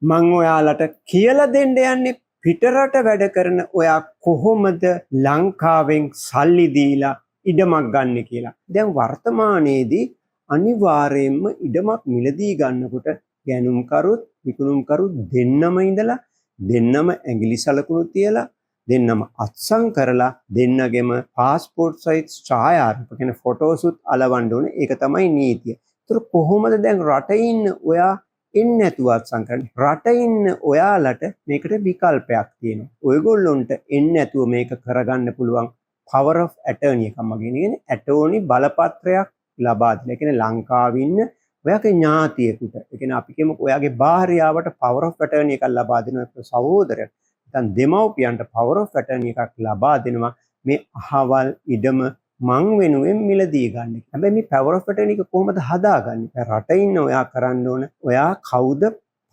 මං ඔයාලට කියලා දෙන්න යන්නේ පිටරට වැඩ කරන ඔයා කොහොමද ලංකාවෙන් සල්ලි දීලා ඉඩමක් ගන්න කියලා. දැන් වර්තමානයේදී අනිවාර්යයෙන්ම ඉඩමක් මිලදී ගන්නකොට ගැනුම්කරුත් විකුණුම්කරුත් දෙන්නම ඉඳලා, දෙන්නම ඇඟිලි සලකුණු තියලා, දෙන්නම අත්සන් කරලා, දෙන්නගෙම පාස්පෝර්ට් සයිස් ඡායාරූප කියන්නේ ෆොටෝසුත් අලවන්න ඕනේ. ඒක තමයි නීතිය. ඒතර කොහොමද දැන් රටේ ඉන්න ඔයා එන්නේ නැතුව අත්සන් කරන්නේ? රටේ ඉන්න ඔයාලට මේකට විකල්පයක් තියෙනවා. ඔයගොල්ලොන්ට එන්නේ නැතුව මේක කරගන්න පුළුවන් power of attorney එකක් මගින්. කියන්නේ ඇටෝනි බලපත්‍රයක් ලබා දෙන. ඒ කියන්නේ ලංකාවේ ඉන්න ඔයාගේ ඥාතියෙකුට, ඒ කියන්නේ අපි කියමුකෝ ඔයාගේ භාර්යාවට power of attorney එකක් ලබා දෙනවා, නැත්නම් සහෝදරයට, නැත්නම් දෙමව්පියන්ට power of attorney එකක් ලබා දෙනවා මේ අහවල් ඉඩම මං වෙනුවෙන් මිලදී ගන්න. හැබැයි මේ power of attorney එක කොහොමද හදාගන්නේ? රටේ ඉන්න ඔයා කරන්න ඕන, ඔයා කවුද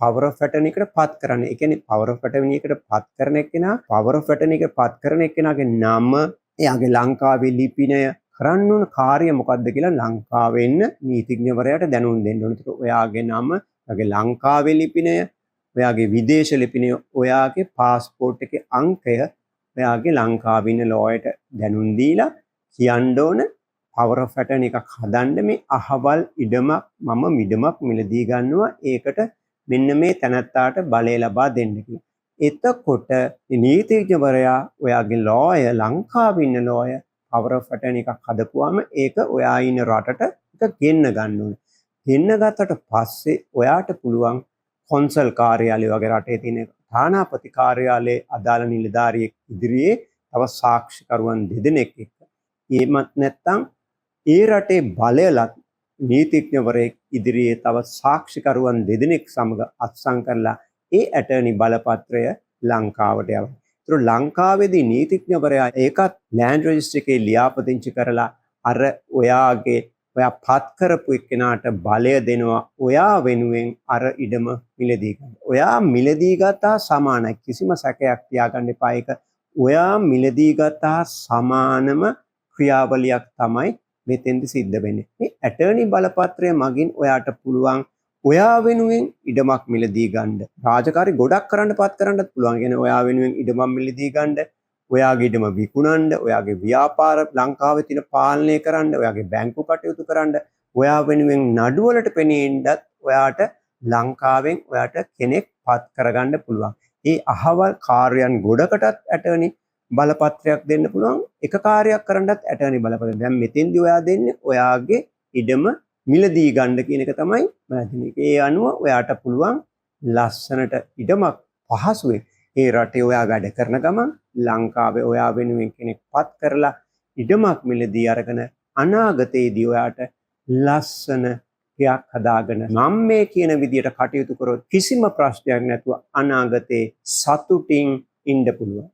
power of attorney එකට පත් කරන්නේ? ඒ කියන්නේ power of attorney එකට පත් කරන එක්කෙනා, power of attorney එකට පත් කරන එක්කෙනාගේ නම, එයාගේ ලංකාවේ ලිපිනය, කරන්න ඕන කාර්ය මොකද්ද කියලා ලංකාවේ ඉන්න නීතිඥවරයාට දැනුම් දෙන්න ඕන. ඒතකොට ඔයාගේ නම, ඔයාගේ ලංකාවේ ලිපිනය, ඔයාගේ විදේශ ලිපිනය, ඔයාගේ පාස්පෝර්ට් එකේ අංකය ඔයාගේ ලංකාවේ ඉන්න ලෝයර්ට දැනුම් දීලා කියන්න ඕන power of attorney එකක් හදන්න, මේ අහවල් ඉඩමක් මම මිඩමක් මිලදී ගන්නවා, ඒකට මෙන්න මේ තැනැත්තාට බලය ලබා දෙන්න කියලා. එතකොට නීතිඥවරයා, ඔයාගේ ලෝයර්, ලංකාවේ ඉන්න ලෝයර් power of attorney එකක් හදපුවාම ඒක ඔයා ඉන්න රටට ඒක ගෙන්න ගන්න ඕනේ. ගෙන්න ගත්තට පස්සේ ඔයාට පුළුවන් කොන්සල් කාර්යාලය වගේ රටේ තියෙන තානාපති කාර්යාලයේ අදාළ නිලධාරියෙක් ඉදිරියේ තව සාක්ෂිකරුවන් දෙදෙනෙක් එක්ක, එහෙමත් නැත්නම් ඒ රටේ බලයලත් නීතිඥවරයෙක් ඉදිරියේ තව සාක්ෂිකරුවන් දෙදෙනෙක් සමග අත්සන් කරලා ඒ ඇටර්නි බලපත්‍රය ලංකාවට යවනවා. ඒතර ලංකාවේදී නීතිඥවරයා ඒකත් ලෑන්ඩ් රෙජිස්ට්‍රි එකේ ලියාපදිංචි කරලා අර ඔයාගේ ඔයා පත් කරපු එක්කෙනාට බලය දෙනවා ඔයා වෙනුවෙන් අර ඉඩම මිලදී ගන්න. ඔයා මිලදී ගත්තා සමානයි. කිසිම සැකයක් තියාගන්න එපා. ඒක ඔයා මිලදී ගත්තා සමානම ක්‍රියාවලියක් තමයි මෙතෙන්දි සිද්ධ වෙන්නේ. මේ ඇටර්නි බලපත්‍රය මගින් ඔයාට පුළුවන් ඔයා වෙනුවෙන් ඉඩමක් මිලදී ගන්න. රාජකාරි ගොඩක් කරන්න පත් කරන්නත් පුළුවන්. කියන්නේ ඔයා වෙනුවෙන් ඉඩමක් මිලදී ගන්න, ඔයාගේ ඉඩම විකුණන්න, ඔයාගේ ව්‍යාපාර ලංකාවේ තියෙන පාලනය කරන්න, ඔයාගේ බැංකු කටයුතු කරන්න, ඔයා වෙනුවෙන් නඩුවලට පෙනී ඉන්නත් ඔයාට ලංකාවෙන් ඔයාට කෙනෙක් පත් කරගන්න පුළුවන්. ඒ අහවල් කාර්යයන් ගොඩකටත් ඇටර්නි බලපත්‍රයක් දෙන්න පුළුවන්. එක කාර්යයක් කරන්නත් ඇටර්නි බලපත්‍රයක්. දැන් මෙතෙන්දි ඔයා දෙන්නේ ඔයාගේ ඉඩම මිලදී ගන්න කියන එක තමයි මම දෙන්නේ. ඒ අනුව ඔයාට පුළුවන් ලස්සනට ඉඩමක් පහසුවෙන් ඒ රටේ ඔයා වැඩ කරන ගමන් ලංකාවේ ඔයා වෙනුවෙන් කෙනෙක් පත් කරලා ඉඩමක් මිලදී අරගෙන අනාගතයේදී ඔයාට ලස්සන ගෙයක් හදාගෙන මම මේ කියන විදියට කටයුතු කරොත් කිසිම ප්‍රශ්නයක් නැතුව අනාගතේ සතුටින් ඉන්න පුළුවන්.